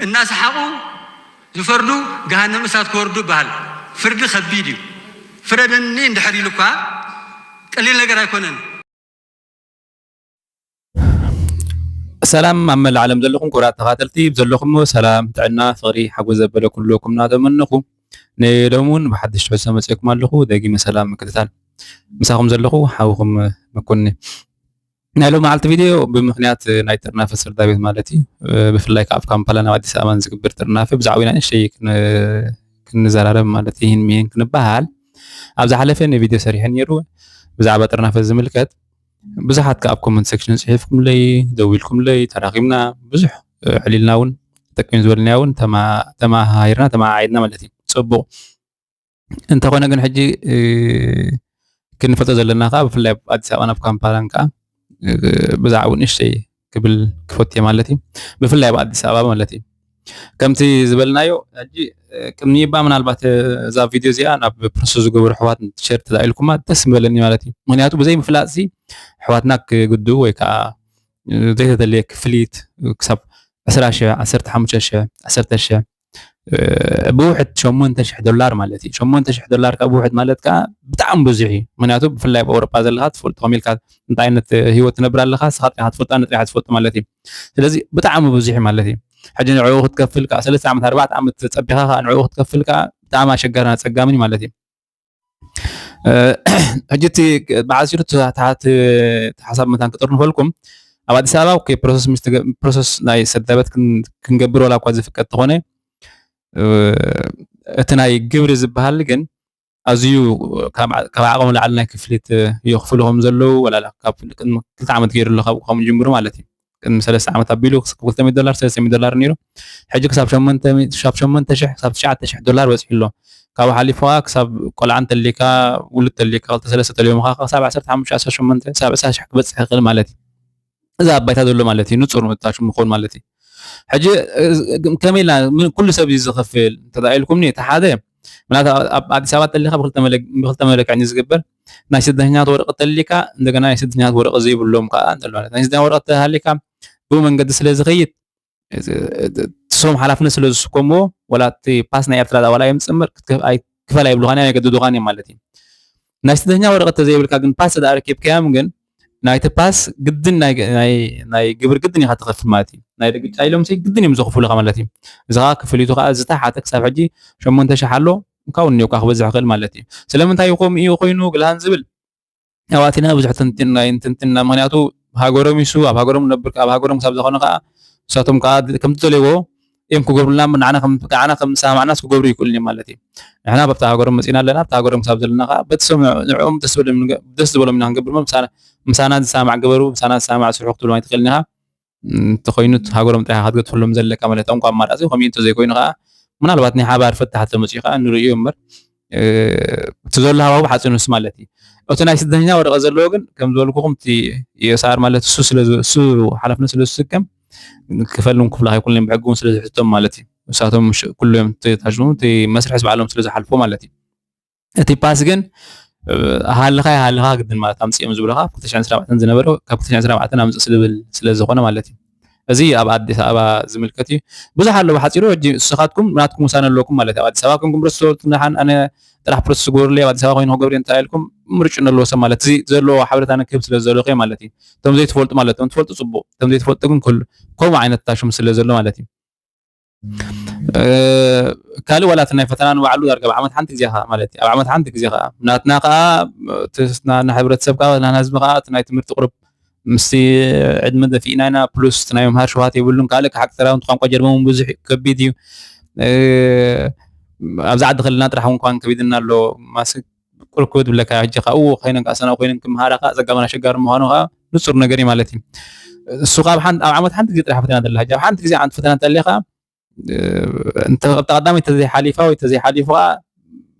እናሰሓቑ ዝፈርዱ ገሃነም እሳት ክወርዱ ይበሃል። ፍርዲ ከቢድ እዩ። ፍረደኒ እንድሕር ኢሉ እኳ ቀሊል ነገር ኣይኮነን። ሰላም ኣብ መላእ ዓለም ዘለኹም ክቡራት ተኻተልቲ ብዘለኹምዎ ሰላም፣ ጥዕና፣ ፍቕሪ፣ ሓጎስ ዘበለ ኩሉ ኩምና ተመነኹ። ንሎሚ እውን ብሓድሽ ትሕዝቶ መፂኦኩም ኣለኹ። ደጊመ ሰላም ምክትታል። ምሳኹም ዘለኹ ሓውኹም መኮንን። ናይ ሎሚ መዓልቲ ቪድዮ ብምኽንያት ናይ ጥርናፈ ስርዳ ቤት ማለት እዩ። ብፍላይ ካብ ካምፓላ ናብ ኣዲስ ኣበባ ንዝግበር ጥርናፈ ብዛዕባ ኢና ንእሽተይ ክን- ክንዘራረብ ማለት ይህን ሚህን ክንበሃል ኣብ ዝሓለፈ ናይ ቪድዮ ሰሪሐ ነይሩ። ብዛዕባ ጥርናፈ ዝምልከት ብዙሓት ከኣ ኣብ ኮመንት ሴክሽን ጽሒፍኩምለይ፣ ደዊልኩምለይ፣ ተራኺብና ብዙሕ ዕሊልና እውን ጠቂም ዝበልናዮ እውን ተማሃሂርና ተመዓዒድና ማለት እዩ። ጽቡቕ። እንተኾነ ግን ሕጂ ክንፈልጦ ዘለና ከዓ ብፍላይ ኣብ ኣዲስ ኣበባን ኣብ ካምፓላን ከዓ ብዛዕባኡ ንእሽተይ ክብል ክፈቱ እየ ማለት እዩ። ብፍላይ ኣብ ኣዲስ ኣበባ ማለት እዩ። ከምቲ ዝበልናዮ ሕጂ ቅድሚ እባ ምናልባት እዛ ቪድዮ እዚኣ ናብ ፕሮሰስ ዝገበሩ ኣሕዋት ሸር ተዳኢልኩማ ደስ ምበለኒ ማለት እዩ። ምክንያቱ ብዘይ ምፍላጥ ሲ ኣሕዋትና ክግድኡ ወይ ከዓ ዘይተደለየ ክፍሊት ክሳብ ዕስራ ሺሕ፣ ዓሰርተ ሓሙሽተ ሺሕ፣ ዓሰርተ ሺሕ ብውሕድ ሸሞንተ ሺሕ ዶላር ማለት እዩ። ሸሞንተ ሺሕ ዶላር ካብ ብውሕድ ማለት ከዓ ብጣዕሚ ብዙሕ እዩ። ምክንያቱ ብፍላይ ኣብ ኣውሮጳ ዘለካ ትፈልጦ ከመይ ኢልካ እንታይ ዓይነት ህይወት ትነብር ኣለካ ስኻ ጥሪካ ትፈልጦ ኣነ ጥሪካ ትፈልጦ ማለት እዩ። ስለዚ ብጣዕሚ ብዙሕ ማለት እዩ። ሕጂ ንዕኡ ክትከፍል ከዓ ሰለስተ ዓመት ኣርባዕተ ዓመት ፀቢካ ከዓ ንዕኡ ክትከፍል ከዓ ብጣዕሚ ኣሸጋርን ኣፀጋምን እዩ ማለት እዩ። ሕጂ እቲ ብሓፂሩ ተሓት ሓሳብ መታን ክጥርንፈልኩም ኣብ ኣዲስ ኣበባ ፕሮሰስ ናይ ሰዳበት ክንገብር ዋላ እኳ ዝፍቀድ ተኾነ እቲ ናይ ግብሪ ዝበሃል ግን ኣዝዩ ካብ ዓቕሚ ላዕሊ ናይ ክፍሊት የኽፍሉ ከም ዘለዉ ወላ ካብ ክልተ ዓመት ገይሩ ኣሎ ካብ ከም ጅምሩ ማለት እዩ። ቅድሚ ሰለስተ ዓመት ኣቢሉ ክልተ ሚእቲ ዶላር ሰለስተ ሚእቲ ዶላር ነይሩ። ሕጂ ክሳብ ሸሞንተ ሺሕ ክሳብ ትሽዓተ ሺሕ ዶላር በፂሑ ኣሎ። ካብኡ ሓሊፉ ከዓ ክሳብ ቆልዓ እንተሊካ ውሉድ ተሊካ ክልተ ሰለስተ ተልዮም ከዓ ክሳብ ዓሰርተ ሓሙሽተ ዓሰርተ ሸሞንተ ክሳብ ዕስራ ሺሕ ክበፅሕ ይኽእል ማለት እዩ። እዚ ኣብ ባይታ ዘሎ ማለት እዩ። ንፁር ምታሽ ምኾን ማለት እዩ። ሕጂ ከመይ ኢልና ኩሉ ሰብ እዩ ዝኽፍል እንተዳ ኢልኩምኒ እቲ ሓደ ምናልባት ኣብ ኣዲስ ኣበባ ተሊካ ብክልተ መለክዒ ዝግበር ናይ ስደተኛት ወረቀት ተሊካ እንደገና ናይ ስደተኛት ወረቀት ዘይብሎም ከዓ እንተሎ ናይ ስደተኛ ወረቀት ተሃሊካ ብኡ መንገዲ ስለ ዝኸይድ እሶም ሓላፍነት ስለ ዝስከምዎ ወላ እቲ ፓስ ናይ ኤርትራ ዋላ እዮም ፅምር ክፈል ኣይብሉኻን እዮም ኣይገድዱኻን እዮም ማለት እዩ። ናይ ስደተኛ ወረቀት ተዘይብልካ ግን ፓስ ተዳ ረኪብካዮም ግን ናይቲ ፓስ ግድን ናይ ግብሪ ግድን ኢኻ ትኸፍል ማለት እዩ። ናይ ደቂ ጫ ኢሎም ሲ ግድን እዮም ዘኽፍሉኻ ማለት እዩ። እዚ ከዓ ክፍሊቱ ከዓ ዝተሓተ ክሳብ ሕጂ ሸሞንተ ሽሕ ኣሎ ካብኡ እኒኦ ከዓ ክበዝሕ ይኽእል ማለት እዩ። ስለምንታይ እዩ ከምኡ እዩ ኮይኑ ግልሃን ዝብል ኣዋቲና ብዙሕ ትንትና ይንትንትና ምክንያቱ ሃገሮም ይሱ ኣብ ሃገሮም ነብር ኣብ ሃገሮም ክሳብ ዝኾነ ከዓ ንሳቶም ከዓ ከምቲ ዘለዎ እዮም ክገብሩልና ንዓና ከም ንሰማማዕናስ ክገብሩ ይክእሉን እዮም ማለት እዩ። ንሕና ኣብታ ሃገሮም መፂና ኣለና ኣብታ ሃገሮም ክሳብ ዘለና ከዓ በቲ ሰብ ንዕኦም ደስ ዝበሎም ኢና ክንገብር ምሳና ዝሰማማዕ ግበሩ ምሳና ዝሰማማዕ ስርሑ ክትብሎም ኣይትክእልን ኢካ እንተኮይኑ ሃገሮም ጥራይ ክትገድፈሎም ዘለካ ማለት ጠንቋ ኣማራፂ ከምኡ እንተዘይኮይኑ ከዓ ምናልባት ናይ ሓባር ፍታሕ ተመፅኡ ከዓ ንርእዮ እምበር እቲ ዘሎ ሃዋቡ ሓፂኑስ ማለት እዩ። እቲ ናይ ስደተኛ ወረቀት ዘለዎ ግን ከም ዝበልኩኹም እቲ የስኣር ማለት እሱ ሓላፍነት ስለ ዝስከም ክፈልን ክፍላ ኣይኮነን ብሕጊ እውን ስለ ዝሕቶም ማለት እዩ። ንሳቶም ኩሉ እዮም ታሽሙ እቲ መስርሕ ዝበዓሎም ስለ ዝሓልፎ ማለት እዩ። እቲ ፓስ ግን ሃልኻ ይሃልኻ ግድን ማለት ኣምፅኦም ዝብለካ ካብ ክልተ ሽሕን ዕስራን ኣርባዕተን ዝነበረ ካብ ክልተ ሽሕን ዕስራን ኣርባዕተን ኣምፅእ ስልብል ስለ ዝኾነ ማለት እዩ። እዚ ኣብ ኣዲስ ኣበባ ዝምልከት እዩ። ብዙሕ ኣሎ ብሓፂሩ ሕጂ ንስኻትኩም ናትኩም ውሳነ ኣለኩም ማለት እዩ። ኣብ ኣዲስ ኣበባ ኮንኩም ፕሮሰስ ትበሉ ትንሓን ኣነ ጥራሕ ፕሮሰስ ግበሩለይ ኣብ ኣዲስ ኣበባ ኮይኑ ክገብር እንታይ ኢልኩም ምርጭ ኣለዎ ሰብ ማለት እዚ ዘለዎ ሓበሬታ ንክህብ ስለ ዘለኹ ማለት እዩ። እቶም ዘይትፈልጡ ማለት እቶም ትፈልጡ ፅቡቅ እቶም ዘይትፈልጡ ግን ኩሉ ከምኡ ዓይነት ታሽሙ ስለ ዘሎ ማለት እዩ። ካልእ ዋላ እቲ ናይ ፈተና ንባዕሉ ዳርጋ ኣብ ዓመት ሓንቲ ግዜ ከዓ ማለት እዩ ኣብ ዓመት ሓንቲ ግዜ ከዓ ናትና ከዓ ናትና ሕብረተሰብ ከዓ ናትና ህዝቢ ከዓ እቲ ናይ ትምህርቲ ቁሩብ ምስቲ ዕድመ ደፊእና ኢና ፕሉስ እቲ ናይ ምምሃር ሽውሃት የብሉን ካልእ ሓቂ ተራ ቋንቋ ጀርመን እውን ብዙሕ ከቢድ እዩ። ኣብዚ ዓዲ ከለና ጥራሕ እውን ኳን ከቢድና ኣሎ ማስክ ቁርኩብ ዝብለካ ሕጂ ካብኡ ኮይነን ከዓ ሰናው ኮይነን ክምሃራ ከዓ ዘጋመና ኣሸጋሪ ምዃኑ ከዓ ንፁር ነገር እዩ ማለት እዩ። እሱ ከዓ ኣብ ዓመት ሓንቲ ግዜ ጥራሕ ፈተና ተላ ሕጂ ኣብ ሓንቲ ግዜ ዓንት ፈተና ተሊካ እንተ ኣብታ ቀዳመይ ተዘይሓሊፋ ወይ ተዘይሓሊፉ ከዓ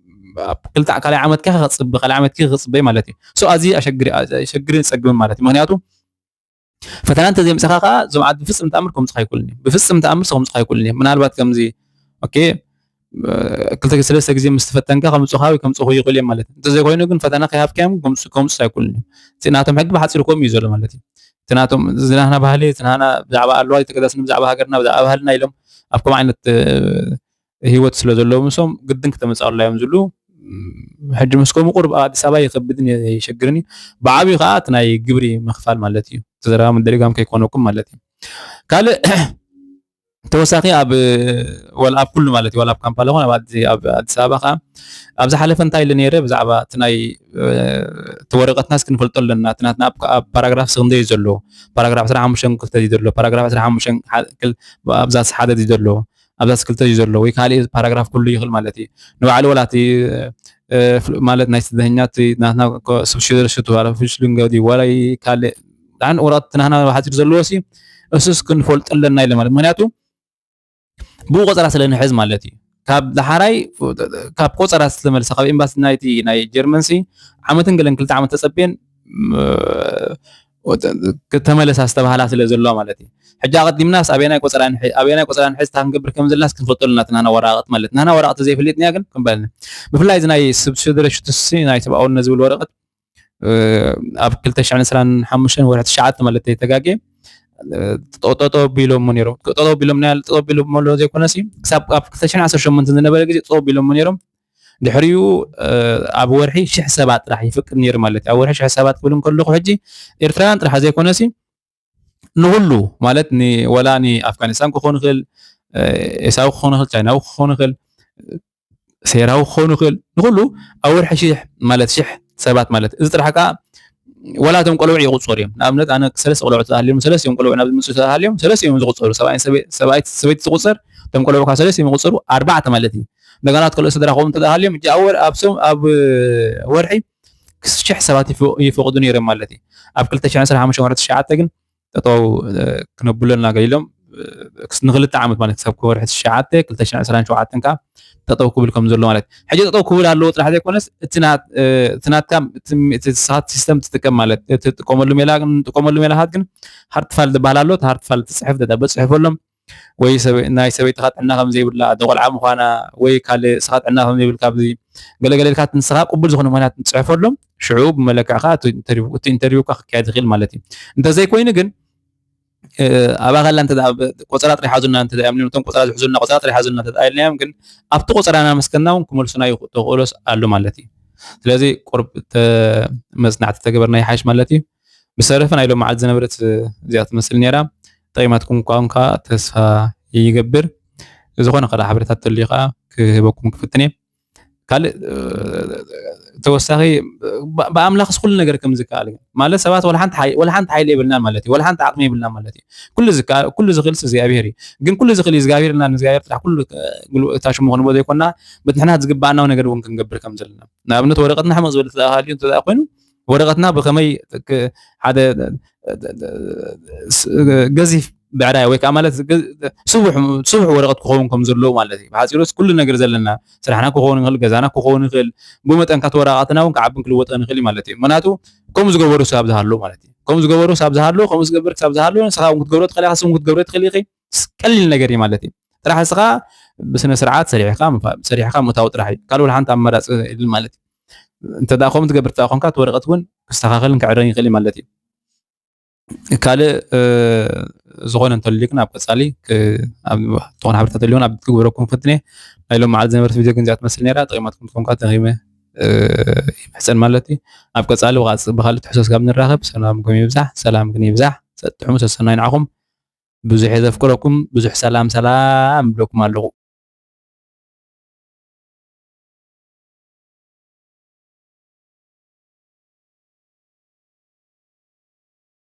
ክልተ ካልኣይ ዓመትካ ክፅብ ካልኣይ ዓመትኪ ክፅበይ ማለት እዩ። ሶ ኣዚ ኣሸግሪ ኣሸግሪ ፀግብን ማለት እዩ። ምክንያቱ ፈተና እንተዘይምፅኻ ከዓ እዞም ዓዲ ብፍፅም ተኣምር ከምፅኻ ኣይክእሉን እዮም። ብፍፅም ተኣምር ከምፅኻ ኣይክእሉን እዮም። ምናልባት ከምዚ ኦኬ ክልተ ሰለስተ ግዜ ምስ ተፈተንካ ከምፅኻ ወይ ከምፅኹ ይኽእሉ እዮም ማለት እዩ። እንተዘይኮይኑ ግን ፈተና ከይሃብካዮም ከምፅኻ ኣይክእሉን እዮም። እቲ ናቶም ሕጊ ብሓፂሩ ከምኡ እዩ ዘሎ ማለት እዩ። እቲ ናቶም ዝናህና ባህሊ ዝናህና ብዛዕባ ኣለዋ ተገዳስኒ ብዛዕባ ሃገርና ብዛዕባ ባህልና ኢሎም ኣብ ከምኡ ዓይነት እ፣ ህይወት ስለ ዘለዎም ንሶም ግድን ክተመፃሉላ እዮም ዝብሉ። ሕጂ ምስ ከምኡ ቁሩብ ኣብ ኣዲስ ኣበባ ይኸብድን የሸግርን እዩ። ብዓብዩ ከዓ እቲ ናይ ግብሪ ምኽፋል ማለት እዩ። እቲ ዘረባ መደሪጋም ከይኮነኩም ማለት እዩ። ካልእ ተወሳኺ ኣብ ወላ ኣብ ኩሉ ማለት እዩ፣ ወላ ኣብ ካምፓላ ኾነ ኣብ ኣዲ- ኣብ ኣዲስ ኣበባ ከዓ ኣብ ዝሓለፈ እንታይ ኢለ ነይረ ብዛዕባ እቲ ናይ እቲ ወረቐትና እስኪ ንፈልጦ ኣለና። እቲ ናትና ኣብ ኣብ ፓራግራፍ ክንደይ እዩ ዘሎ? ፓራግራፍ ዕስራን ሓሙሽተን ክልተ እዩ ዘሎ፣ ፓራግራፍ ዕስራን ሓሙሽተን ሓ- ክል- ኣብዛ ሓደ እዩ ዘሎ፣ ኣብዛ ክልተ እዩ ዘሎ፣ ወይ ካልእ ፓራግራፍ ክህሉ ይኽእል ማለት እዩ። ንባዕሉ ወላ እቲ እ፣ ፍል- ማለት ናይ ስደተኛ እቲ ናትና ኮ- ስብሲደር ሽቱ ዋላ ፍሽሉንገዲ ዋላ ካልእ ዳን ወረቐት ናህና ሓፂር ዘለዎ ሲ እሱስ ክንፈልጦ ኣለና ኢለ ማለት። ምክንያቱ ብኡ ቆፀራ ስለ ንሕዝ ማለት እዩ። ካብ ዳሓራይ ካብ ቆፀራ ዝተመልሰ ካብ ኤምባሲ ናይቲ ናይ ጀርመን ሲ ዓመትን ገለን ክልተ ዓመት ተፀብየን ም- ወ- ተመለሳ ዝተባህላ ስለ ዘለዋ ማለት እዩ። ሕጂ ኣቐዲምናስ ኣበየናይ ቆፀራ ንሕ- ኣበየናይ ቆፀራ ንሕዝ እንታይ ክንገብር ከም ዘለናስ ክንፈልጦ ኣለና። እቲ ናህና ወረቐት ማለት ናህና ወረቐት ዘይፈሊጥንያ ግን ክንበልና ብፍላይ እዚ ናይ ስብሲደር ሽቱሲ ናይ ሰብኣውነት ዝብል ወረቐት እ፣ ኣብ ክልተ ሽሕን ዕስራን ሓሙሽተን ወርሒ ትሽዓተ ማለት ተጋጌ ጠጠው ቢሎሞ ነይሮም። ጠጠው ቢሎም ናይ ጠጠው ቢሎም ኣሎ ዘይኮነሲ ክሳብ ኣብ ክልተ ሽሕን ዓሰርተ ሸሞንተን ዝነበረ ግዜ ጠጠው ቢሎሞ ነይሮም። ድሕሪኡ እ፣ ኣብ ወርሒ ሽሕ ሰባት ጥራሕ ይፍቅድ ነይሩ ማለት እዩ። ኣብ ወርሒ ሽሕ ሰባት ክብል እንከለኹ ሕጂ ኤርትራውያን ጥራሕ ዘይኮነሲ ንኹሉ ማለት ን- ወላ ንኣፍጋኒስታን ክኾን ይኽእል፣ እ፣ ኤሳዊ ክኾን ይኽእል፣ ቻይናዊ ክኾን ይኽእል፣ ሴራዊ ክኾን ይኽእል፣ ንኹሉ ኣብ ወርሒ ሽሕ ማለት ሽሕ ሰባት ማለት እዚ ጥራሕ ከዓ ወላ እቶም ቆልዑ ይቑፀሩ እዮም። ንኣብነት ኣነ ሰለስተ ቆልዑ ተሃልዮም ሰለስቲኦም ቆልዑ ናብ ዝምፅኡ ተሃልዮም ሰለስቲኦም ዝቑፀሩ ሰብኣይን ሰበ- ሰብኣይ ሰበይቲ ትቑፀር እቶም ቆልዑ ከዓ ሰለስቲኦም ይቑፀሩ ኣርባዕተ ማለት እዩ። እንደገና እቲ ካልኦት ስድራ ክኦም እንተሃልዮም እጂ ኣብ ወር ኣብ ሶም ኣብ ወርሒ ሽሕ ሰባት ይፈ- ይፈቕዱ ነይሮም ማለት እዩ። ኣብ ክልተ ሽሕን ዕስራን ሓሙሽተን ወርሒ ትሽዓተ ግን ጠጠው እ፣ ክነብሎ ኣለና ገሊሎም እ፣ ክስ- ንክልተ ዓመት ማለት ክሳብ ወርሒ ትሽዓተ ክልተ ሽሕን ዕስራን ሸውዓተን ከዓ ጠጠው ክብል ከም ዘሎ ማለት ሕጂ ጠጠው ክብል ኣለዎ ጥራሕ ዘይኮነስ እቲ ናት- እ፣ እቲ ናትካ እቲ ሚ- እቲ ስኻት ሲስተም ትጥቀም ማለት እቲ ትጥቀመሉ ሜላ ግን ትጥቀመሉ ሜላታት ግን ሃርትፋል ዝበሃል ኣሎ። እቲ ሃርትፋል ትፅሕፍ ደዳበ ፅሕፈሎም ወይ ሰበ- ናይ ሰበይትኻ ጥዕና ከም ዘይብላ ደቆልዓ ምዃና ወይ ካልእ ስኻ ጥዕና ከም ዘይብልካ ኣብዚ ገለገለ ኢልካ እቲ ንስኻ ቅቡል ዝኾነ ምኽንያት ትፅሕፈሎም ሽዑ ብመለክዕኻ እቲ ኢንተርቪው እቲ ኢንተርቪውካ ክካየድ ይኽእል ማለት እዩ። እንተዘይኮይኑ ግን እ፣ ኣብ ኣኸላ እንተ ደኣ ብ- ቆጸራ ጥራሕ ሓዙና እንተ ደኣ እዮም እቶም ቆጸራ ዝሕዙና ቆጸራ ጥራሕ ሓዙና እንተ ደኣ ኢልናዮም ግን ኣብቲ ቆጸራና መስከና እውን ክመልሱና ይኽ- ተኽእሎስ ኣሎ ማለት እዩ። ስለዚ ቁርብ ተ- መጽናዕቲ ተገበርና ይሓይሽ ማለት እዩ። ብሰረፈ ናይ ሎም መዓልቲ ዝነበረት እዚኣ ትመስል ነይራ። ጠቂማትኩም ኳንካ ተስፋ ይገብር። ዝኾነ ካልእ ሓበሬታት ተልዩ ከዓ ክህበኩም ክፍትን እየ። ካልእ እ፣ ተወሳኺ ብ- ብኣምላኽስ ኩሉ ነገር ከም ዝከኣል እዩ። ማለት ሰባት ወላ ሓንቲ ሓይ- ወላ ሓንቲ ሓይሊ የብልናን ማለት እዩ። ወላ ሓንቲ ዓቕሚ የብልናን ማለት እዩ። ኩሉ ዝከኣል ኩሉ ዝኽእልስ እግዚኣብሔር እዩ። ግን ኩሉ ዝኽእል እዩ እግዚኣብሔር እና ንእግዚኣብሔር ጥራሕ ኩሉ እ፣ ጉል- እታ ሽሙ ክንቦ ዘይኮና በቲ ንሕና ዝግባኣና ነገር እውን ክንገብር ከም ዘለና ንኣብነት ወረቐትና ሕመቕ ዝበለ ተደኣ ሃልዩ እንተ ደኣ ኮይኑ ወረቐትና ብኸመይ ክ- ሓደ ስ- ገዚፍ ብዕራይ ወይ ከዓ ማለት ገ- ስቡሕ ስቡሕ ወረቐት ክኸውን ከም ዘለዎ ማለት እዩ። ብሓፂሩስ ኩሉ ነገር ዘለና ስራሕና ክኸውን ይኽእል፣ ገዛና ክኸውን ይኽእል፣ ብመጠን ካቲ ወረቓትና እውን ክዓብን ክልወጥን ይኽእል እዩ ማለት እዩ። ምክንያቱ ከምኡ ዝገበሩ ሰብ ዝሃለዉ ማለት እዩ። ከምኡ ዝገበሩ ሰብ ዝሃለዉ ከምኡ ዝገብር ክሳብ ዝሃለዉ ንስኻ እውን ክትገብሮ ትኽእል ኢኻ፣ ንስኻ እውን ክትገብሮ ትኽእል ኢኺ። ስ- ቀሊል ነገር እዩ ማለት እዩ። ጥራሕ ንስኻ ብስነ ስርዓት ሰሪሕካ ምፋ- ሰሪሕካ ምእታው ጥራሕ እዩ። ካልእ ሓንቲ ኣማራፂ የለን ማለት እዩ። እንተ ደኣ ከምኡ ትገብር ተኣ ኮንካ እቲ ወረቐት እውን ክስተኻኸልን ክዕረን ይኽእል እዩ ማለት እዩ። ካልእ እ፣ ዝኾነ እንተልዩ ግን ኣብ ቀጻሊ ክ- ኣብ ዝኾነ ሓበሬታ ተልዩን ኣብ ትግበረኩም ፈትነ ናይ ሎም መዓልቲ ዝነበረት ቪድዮ ግን እዚኣ ትመስል ነይራ። ጠቂማትኩም ትኾንካ ተኺመ እ፣ ይምሕጸን ማለት እዩ። ኣብ ቀጻሊ ብቓጽ- ብኻልእ ትሕሶ ስጋብ ንራኸብ ሰላምኩም ይብዛሕ፣ ሰላም ግን ይብዛሕ። ሰጥሑም ሰሰናይ ንዓኹም ብዙሕ የዘፍቅረኩም ብዙሕ ሰላም ሰላም እብለኩም ኣለኹ።